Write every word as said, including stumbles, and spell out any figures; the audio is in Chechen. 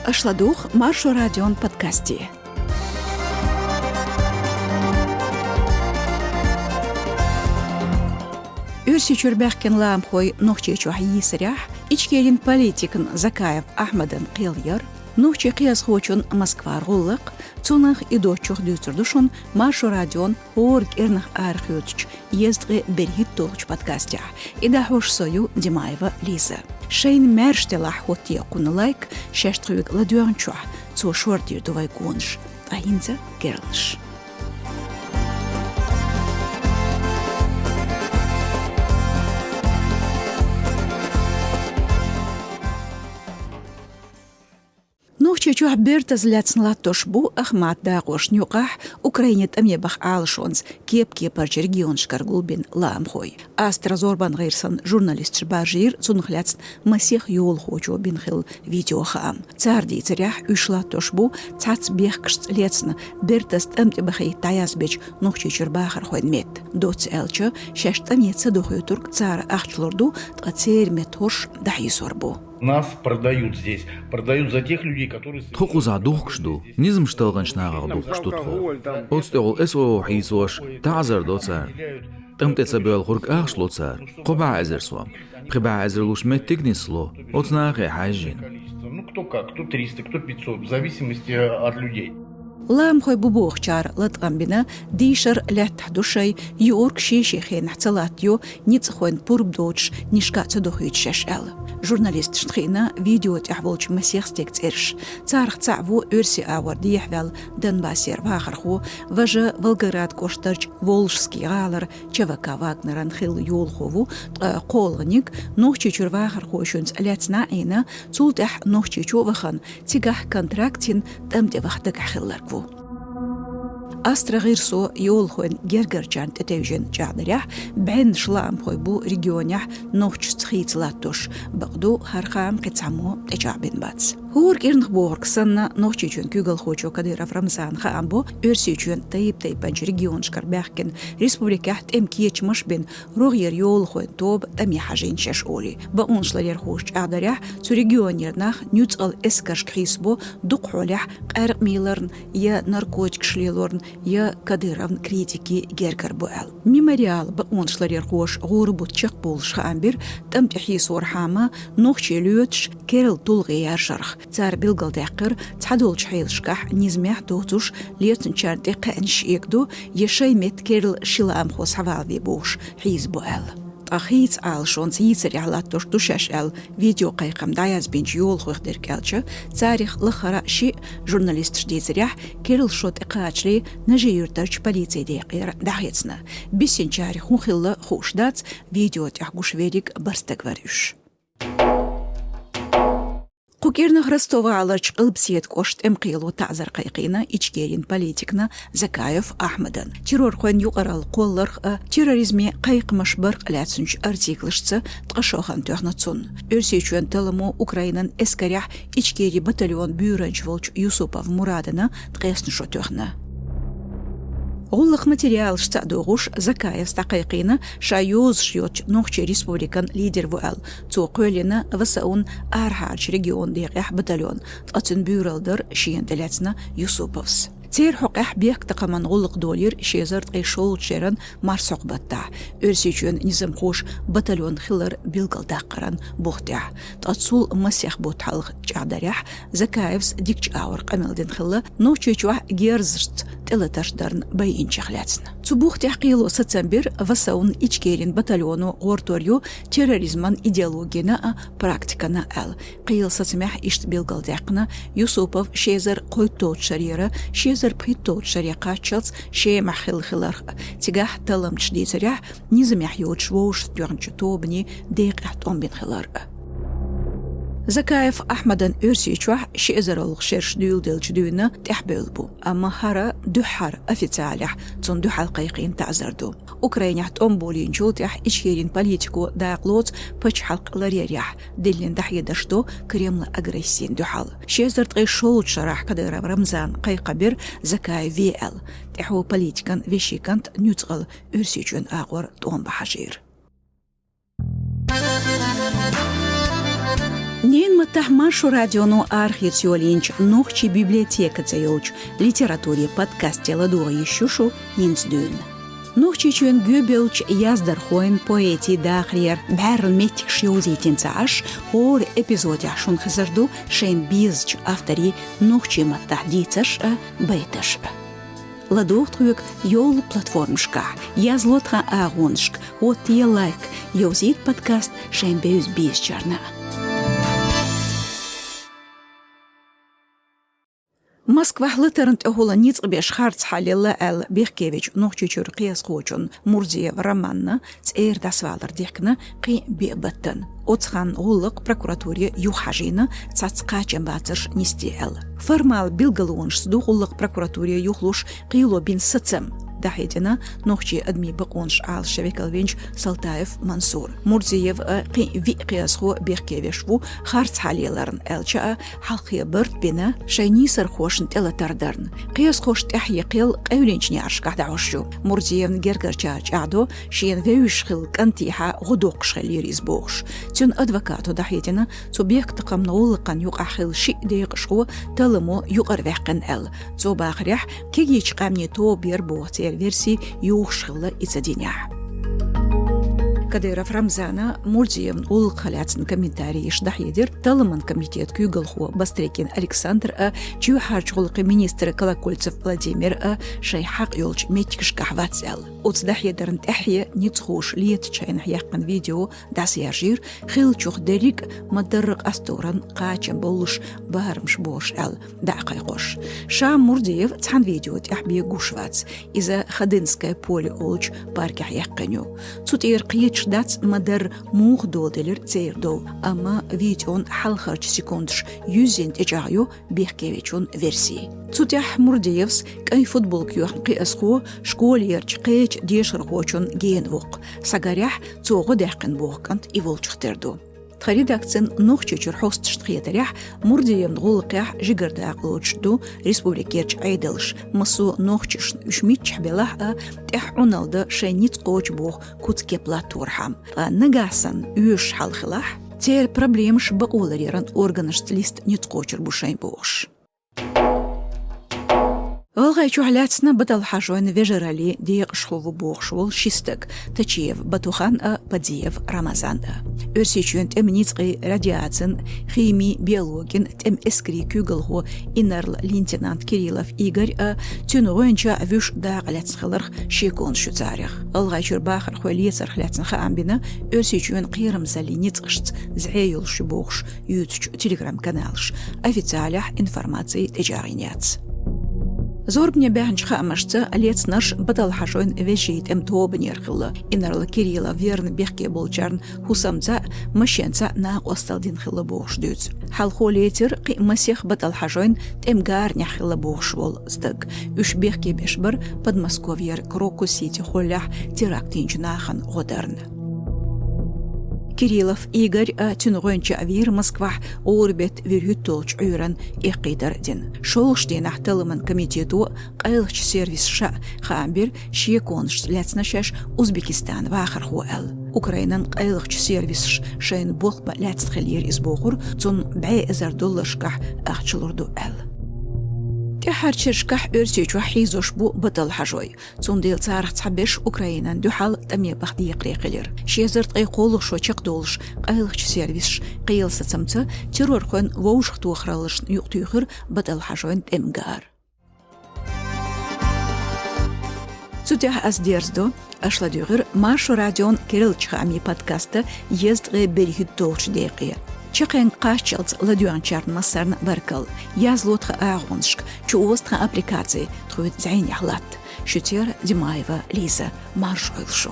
Аша ладугӀу Маршо радион подкасте. Оьрсийчуьра баьхкина ламахой Нохчийчохь йийсарехь, Ичкерин политикан Закаев Ахьмадан кхел яр, нохчийн кхиазхочун Москвара гӀуллакх, цунах и доцчух дуьйцур ду шуна Маршо радион хӀора кӀирнах арахоьцучу езткъе берхӀитталгӀачу подкастехь. И дӀахьош со ю, Димаева Лиза. Шайна маьрша делахь, хӀоттае кхунна лайк, шаьш тхоьга ладоьгӀначохь, цо шордийр ду вай гонаш. Ткъа хӀинца керланаш. Нохчийчохь бертаза лаьцна латтош бу Ахмат дакъошна юкъахь Украине тӀаме баха Ӏалашонца кеп-кепарчу регионашкара гулбина ламахой. Астра зорбан гӀирсан журналисташ баржийра цунах лаьцна масех йолахочо бина хилла видеохаам. Цара дийцарехь, уьш латтош бу цхьацца бехкашца лецна бертаза тӀам тӀе бахийта дӀаязбечу Нохчийчуьра бахархойн метта. Доцца аьлча, шаьш тӀаме ца дохуьйтург цара ахча лур ду, ткъа церан метта хӀорш дӀахьийсор бу. Нас продают здесь. Продают за тех людей, которые... Тхо кхузахь духкуш ду, низамаш талханчу нахах духкуш ду тхо. Оцу тӀехула эс о хьийсош, таӀзар до царна. ТӀам тӀе ца боьлхург ахча ло цара, кхо бӀе эзар сом. Пхи бӀе эзар луш меттиг нисло, оцу нахе хьаьжжина. Ну, кто как, кто триста, кто пятьсот, в зависимости от людей. Ламахой бу бохучара латкъам бина, дийшар лаьттахь ду шайн, юург ший-ший хенахь ца латтайо, ницкъахойн пурба доцуш, нишка а ца дохуьйту шаьш аьлла. Журналисташна хиъна видео тӀехь волчу масех стеган цӀераш. Царах цхьаъ ву оьрсийн агӀор дехьаваьлла Донбассера вахархо, важа Волгоград кӀоштарчу Волжский гӀалара ЧВК Вагнеран хилла йолахо ву, ткъа кхоалгӀаниг Нохчийчуьра вахархошца лаьцна а Ӏийна, цул тӀаьхьа Нохчийчу а вахана, цигахь контракт йина тӀам тӀе ваха дагахь хилларг ву. Астра гӀирсо йолахойн гергарчарна тӀетевжина чӀагӀдарехь, бӀеннаш лаамхой бу регионехь нохчашца хийца латтош, бакъду, хӀара хаам кхин цхьаммо тӀечӀагӀбина бац. ХӀора кӀирнах бохург санна, Нохчийчоьнан куьйгалхочо Кадыров Рамзана хаам бо Оьрсийчоьнан тайп-тайпанчу регионашкара баьхкина, республикехь тӀеман кечамаш бина, рогӀера йолахойн тоба тӀаме хьажийна шаьш олий. Бакъонашларъярхоша чӀагӀдарехь, цу регионера нах нуьцкъала эскаршка хьийсабо, дукха хьолехь къаьркъа мийларна, я наркотикаш лелорна, я Кадыровн критикийн гергара бу аьлла. Мемориала бакъонашларъярхоша гӀура бутт чекхболуш хаам бира, тӀам тӀе хьийсорхьама нохчий лоьцуш керла тулгӀе яр шарах. Цара билгалдаьккхира, цхьадолчу хьелашкахь низамехь доцуш лецначарна тӀе кхаьънаш эгадо, я шайн метта керла ши лаамхо схьавалаве бохуш хьийзабо аьлла. Ткъа хийца Ӏалашонца йийсарехь латтош ду шаьш аьлла, видеокхайкхам дӀаязбинчу йолахойх дерг аьлча, царах лахара шиъ, журналисташа дийцарехь, керла шо тӀекхачале Нажи-Юьртарчу полицин декъера дӀахецна. Бисинчарах хӀун хилла хууш дац, видео тӀехь гуш верриг бархӀ стаг вара уьш. Кху кӀирнах Ростов-гӀаларчу Къилбаседа кӀоштан тӀеман кхело таӀзар кхайкхийна Ичкерин политикана Закаев Ахьмадана. Террорхойн юкъаралла кхолларх а, терроризме кхайкхамаш барх а лаьцначу артиклашца ткъа шо хан тоьхна цунна. Оьрсийчоьнан талламо Украинан эскарехь Ичкерин батальонан буьйранча волчу Юсупов Мурадана ткъесна шо тоьхна. ГӀуллакхан материалашца а догӀуш, Закаевс дӀакхайкхийна ша йозуш йоцучу Нохчийн Республикан лидер ву аьлла. Цо кхоьллина Васаун арахьарчу регионан декъехь батальон, ткъа цуьнан буьйралла дара шена тӀелаьцна Юсуповс. Церан хьокъехь бехктакхаман гӀуллакх долийра ши эзар ткъе шолгӀачу шеран марсхьокху баттахь, Оьрсийчоьнан низамхоша батальон хилар билгалдаккхаран бух тӀехь. Ткъа цул масех бутт хьалха, чӀагӀдарехь, Закаевс дикачу агӀор къамел дина хилла, Нохчийчохь герзашца тӀелатарш дарна байинчех лаьцна. Цу бух тӀехь кхело сацам бира, Васаун Ичкерин батальоно гӀортор ю терроризман идеологина а, практикана аьлла. Кхелан сацамехь иштта билгалдаьккхина, Юсупов ши эзар кхойтталгӀачу шарера ши эзар пхийтталгӀачу шаре кхаччалц Шемахь хилла хиларх а, цигахь талламчаша дийцарехь, низамехь йоцуш вовшахтоьхначу тобанийн декъехь тӀом бина хилар а. Закаев Ахьмадан Оьрсийчохь ши эзаралгӀа шераш дуьйладелча дуьйна тӀаьхьабевлла бу, амма хӀара дуьххьара официалехь цунна дуьхьал кхайкхийна таӀзар ду. Украинехь тӀом болийначул тӀаьхьа Ичкерин политико дакъалоцу пачхьалкх ларъярехь, диллина дӀахьедарш до Кремлан агрессина дуьхьал. Ши эзар ткъе шолгӀачу шарахь Кадыров Рамзана кхайкхам бира Закаев ве аьлла, тӀаьхьо политикан вешин кӀант нуьцкъала Оьрсийчоьнан агӀор тӀом бан хьажийра. Ненан ма Тахмар шу радионо архивца йолийнача «Нохчий библиотека» цӀи йолча литературин подкасте ладувгӀа йиш ю шу хӀинца дуьйна. Нохчийчоьнан гӀоьбелча яздархойн, поэтийн дахарера бӀаьрла меттигаш йовзийтина ца Ӏаш, хӀора эпизодехь шуна хезар ду шайна безача авторийн нохчийн маттахь дийцарш а, байташ а. ЛадугӀа тхоьга йолчу платформашкахь, язло тхан агӀонашка, хӀоттае лайк, йовзийта подкаст шайн бевза-безачарна. Москвахь латарна тӀехула ницкъ беш харцхьа лелла аьлла бехке вечу Нохчийчуьра кхиазхочун Мурзиев Романна цӀера дӀасавалар дихкина кхин а биъ баттана. Оцу ханна гӀуллакх прокуратуре юхахьажийна, цхьацца кхачамбацарш нисде аьлла. Формал билгалонашца ду гӀуллакх прокуратуре юхалуш кхело бина сацам, дӀахьедина нохчийн адамийн бакъонаш Ӏалашъян векал винчу Салтаев Мансура. Мурзиев а, кхин а виъ кхиазхо бехке веш ву харцхьа леларна, аьлча а, хьалххе барт бина шайн нийсархошна тӀелатар дарна. Кхиазхош тӀаьхье кхел къевлинчу неӀаршкахь дӀахьош ю. Мурзиевна гергарчара чӀагӀдо, шена вевзаш хилла кӀантехьа гӀо доккхуш хиллера иза бохуш. Цуьнан адвокато дӀахьедина, цу бехктакхамна гӀуллакхна юкъахь хилла шиъ декъашхо талламо юкъара ваьккхина аьлла. Цо бахарехь, кегийчу къаьмнийн тоба яра боху церан верси юхуш хилла и ца динехь. Кадыров Рамзана Мурзиевн гӀуллакхах лаьцна комментарий еш дӀахьедира Талламан комитетан куьйгалхо Бастрыкин Александр а, чоьхьарчу гӀуллакхийн министр Колокольцев Владимир а шайн хьакъ йолчу меттигашкахь вац аьлла. Оцу дӀахьедарна тӀаьхье ницкъахоша летачу хенахь яьккхина видео дӀасаяьржийра, хиллачух дерриг а ма-дарра къасторан кхачам бовлуш барамаш бу аьлла дӀакхайкхош. Ша Мурзиев цхьана видео тӀехь бен гуш вац. Иза Ходынское поле олучу паркехь яьккхина ю. Цу тӀера кхеташ дац ма-дарра муха доладелира церан дов, амма видеон хьалхарчу секундаш юьззина тӀечӀагӀйо бехке вечун верси. Цу тӀехь Мурзиевс кӀайн футболка йоьхна кхиазхо школерчу кхечу дешархочун гена воккху. Схьагарехь, цо гӀо даьккхина боху кӀант и волчух тера ду. Тхан редакцин Нохчийчуьра хьосташна хетарехь, Мурзиевн гӀуллакхехь жигара дакъа лоцуш ду республикерчу Ӏедалш, массо а нохчашна уьш миччахь белахь а, тӀаьхьа Ӏуналла дан шайн ницкъ кхочу боху куц-кеп латторхьама. Ткъа нагахь санна оьшуш хьал хилахь, церан проблемаш бакъоларъяран органашца листа ницкъ кхочур бу шайн бохуш. ГӀалгӀайчохь лаьцна Баталхьажойн вежараллин декъашхо ву бохуш волу ши стаг, Тачиев Батухан а, Падиев Рамазан а. Оьрсийчоьнан тӀеман ницкъийн, радиацин, химин, биологин тӀеман эскарийн куьйгалхо инарла-лейтенант Кириллов Игорь а, цуьнан гӀоьнча а вуьш дакъа лаьцна хиларх шеконаш ю царех. ГӀалгӀайчуьра бахархой лецарх лаьцна хаам бина Оьрсийчоьнан кхерамзаллин ницкъашца зӀе йолуш ю бохуш юьйцучу телеграм-каналаш, официалехь информаци тӀечӀагӀйина яц. Зорбане баьхначу хаамашца, лецнарш Баталхьажойн вежарийн тӀеман тобанера хилла. Инарла Кириллов верна бехке болчарна хӀусамца а, машенца а накъосталла дина хилла бохуш дуьйцу. Хьалхо лецира кхин а масех Баталхьажойн тӀеман гаранехь хилла бохуш волу стаг. Уьш бехке беш бара Подмосковьера Крокус-Сити холлехь теракт йинчу нахана гӀо дарна. Кириллов Игорь а, цуьнан гӀоьнча а вийра Москвахь гӀуран-беттан вуьрхӀитта долчу Ӏуьйранна эккхийтар а дина. ШолгӀачу дийнахь Талламан комитето а, къайлахчу сервисаша а хаам бира, шеконашца лаьцна шаьш Узбекистанан вахархо аьлла. Украинан къайлахчу сервисаша шайна болх бан лаьцна хиллера иза бохура, цунна бӀе эзар долларшкахь ахча лур ду аьлла. ТӀаьххьарчу шерашкахь Оьрсийчохь хьийзош бу Баталхьажой. Цундела царах цхьаберш Украинан дуьхьал тӀаме баха декхаре хилира. Ши эзар ткъе кхоалгӀа шо чекхдолуш, къайлахчу сервисаша кхелан сацамца террорхойн вовшахтохараллашна юкъатуьйхира Баталхьажойн тӀеман гара. Цу тӀехь ас дерзадо, аша ладуьйгӀира Маршо радион кириллачу хаамийн подкаста езткъе берхӀитта долчу декъе. Чаккхенга кхаччалц ладоьгӀначарна массарна а баркалла. Язло тхан агӀонашка, чуоза тхан аппликаци, тхоьца зӀенехь латта. Шуьцера Димаева Лиза, марша Ӏойла шу.